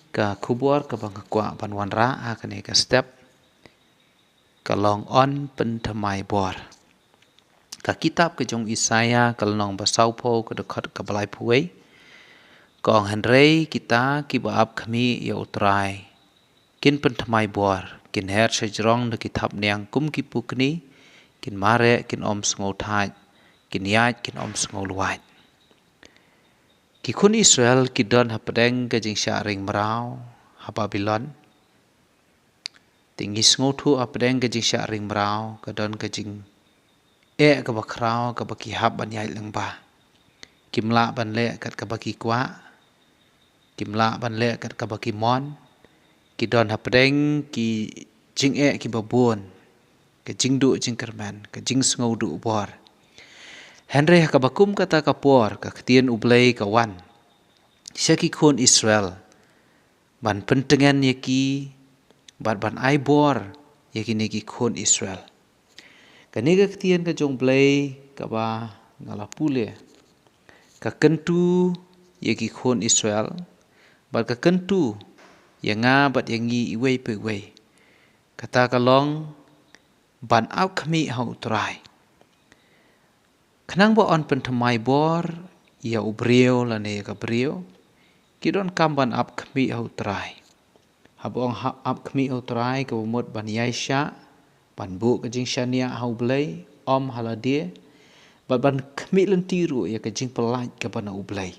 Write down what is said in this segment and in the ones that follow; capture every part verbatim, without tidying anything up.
Ka khubor kaba nga kwah ban wanrah ha kane ka step ka long yn pynthymmai bor. Ka kitab ka jong u Isaïah ka lynnong ba sawphew ka dkhot kaba laiphew wei ka ong, hynrei kita kiba ap khmih ïa U Trai kin pynthymmai bor, kin her shajrong da ki thapniang kum ki pukni, kin mareh kin ym sngewthait, kin ïaid kin ym sngewlwait. Ki khun Israel ki don hapdeng ka jingshah ring mraw ha Babilon. Te ngi sngewthuh hapdeng ka jingshah ring mraw ka don ka jingeh kaba khraw kaba ki hap ban ïaid lyngba. Kim lah ban leh kat kaba ki kwah, kim lah ban leh kat kaba ki mon. Ki don hapdeng ki jingeh kiba bun, ka jingduh jingkyrmen, ka jingsngewduh bor. Hynrei ha kaba kum kata ka por ka ktien U Blei ka wan sha ki khun Israel ban pyntngen ïa ki bad ban ai bor ïa kine ki khun Israel. Kane ka ktien ka jong U Blei kaba nga la pule ka kyntu ïa ki khun Israel bad ka kyntu ïa nga bad ïa ngi iwei pa iwei. Kata ka long ban ap khmih ha U Trai. Khnang ba yn pynthymmai bor ïa u briew lane ïa ka briew, ki donkam ban ap khmih ha U Trai. Haba ong ha-, ap khmih ha U Trai kaba mut ban ïaishah, ban buh ka jingshaniah ha U Blei, ym ha lade, bad ban khmih lynti ruh ïa ka jingpyllait kaba na U Blei.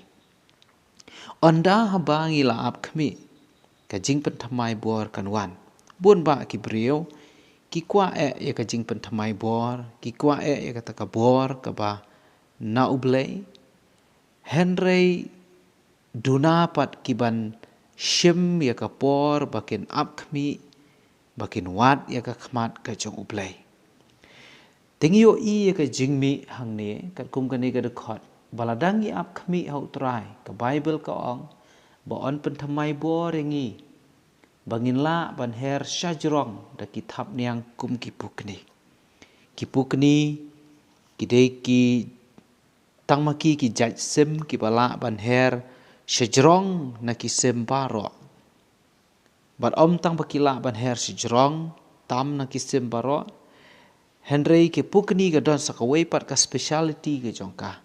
Ynda haba ngi la ap khmih, ka jingpynthymmai bor kan wan. Bun bah ki briew ki kwah eh ïa ka jingpynthymmai bor, ki kwah eh ïa kata ka bor kaba na U Blei. Hynrei duna pat ki ban shim ïa ka por ba kin ap khmih, ba kin wad ïa ka khmat ka jong U Blei. Te ngi ïohi ïa ka jingmih hangne katkum kane ka dkhot ba lada ngi ap khmih ha U Trai, ka Baibl ka ong ba yn pynthymmai bor ïa ngi ba ngin lah ban her shajrong da ki thapniang kum ki pukni. Ki pukni ki dei ki tang ma ki ki jait sim kiba lah ban her shajrong na ki sim baroh. Bad ym tang ba ki lah ban her shajrong tam na ki sim baroh, hynrei ki pukni ka don sa kawei pat ka speciality ka jong ka.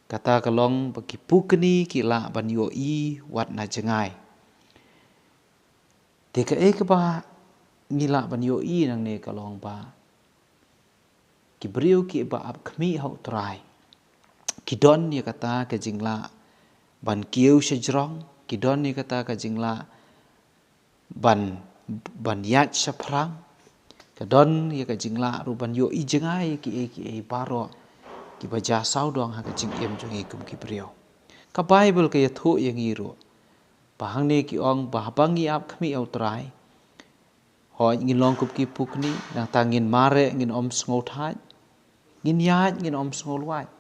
Kata ka long ba ki pukni ki lah ban ïohi wat na jngai. Te kaei kaba ngi lah ban ïohi nangne ka long ba ki briew kiba ap khmih ha U Trai ki don ïa kata ka jinglah ban kiew shajrong, ki don ïa kata ka jinglah ban, ban ïaid shaphrang, ka don ïa ka jinglah ruh ban ïohi jngai ïa kiei kiei baroh kiba jia sawdong ha ka jingim jong ngi kum ki briew. Ka Baibl ka ïathuh ïa ngi ruh ba hangne ki ong ba haba ngi ap khmih ha U Trai, hooid ngin long kum ki pukni, nangta ngin mareh ngin ym sngewthait, ngin ïaid ngin ym sngewlwait.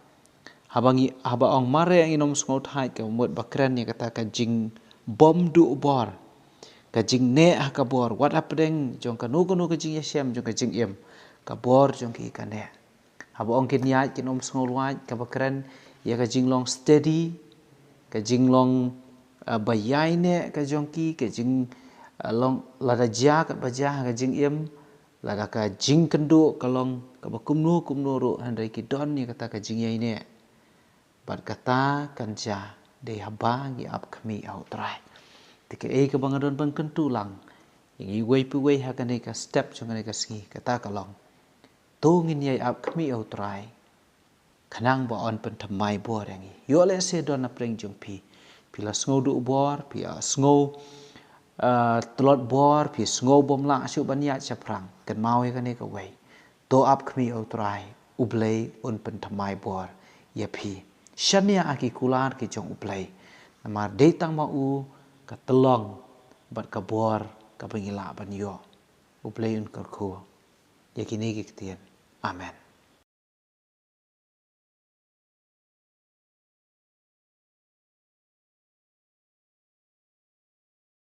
Haba ngi, haba ong mareh ngin ym sngewthait ka mut ba kren ïa kata ka jingbymduh bor, ka jingneh ha ka bor, wat hapdeng jong kano kano ka jingïashem jong ka jingim, ka bor jong ki ka neh. Haba ong kin ïaid kin ym sngewlwait kaba kren ïa ka jinglong steady, ka jinglong, ah, ba ïaineh ka jong ki, ka jing, ah, long lada jia katba jia ha ka jingim, lada ka jingkynduh ka long kaba kumno kumno ruh, hynrei ki don ïa kata ka jingïaineh. Bad kata kan jia dei haba ngi ap khmih ha U Trai. Te kaei kaba nga don ban kyntu lang ïa ngi iwei pa iwei ha kane ka step jong kane ka sngi, kata ka long, to ngin ïai ap khmih ha U Trai khnang ba yn pynthymmai bor ïa ngi. Ïoh lehse don napdeng jong phi, phi la sngewduh bor, phi la sngew, ah, tlot bor, phi sngew bym lah shuh ban ïaid shaphrang. Kynmaw ïa kane kawei, to ap khmih ha U Trai, U Blei un pynthymmai bor ïa phi. Shaniah ha ki kular ki jong U Blei, namar dei tang ma u ka tyllong bad ka bor kaba ngi lah ban ïoh. U Blei un kyrkhu ïa kine ki ktien. Amen.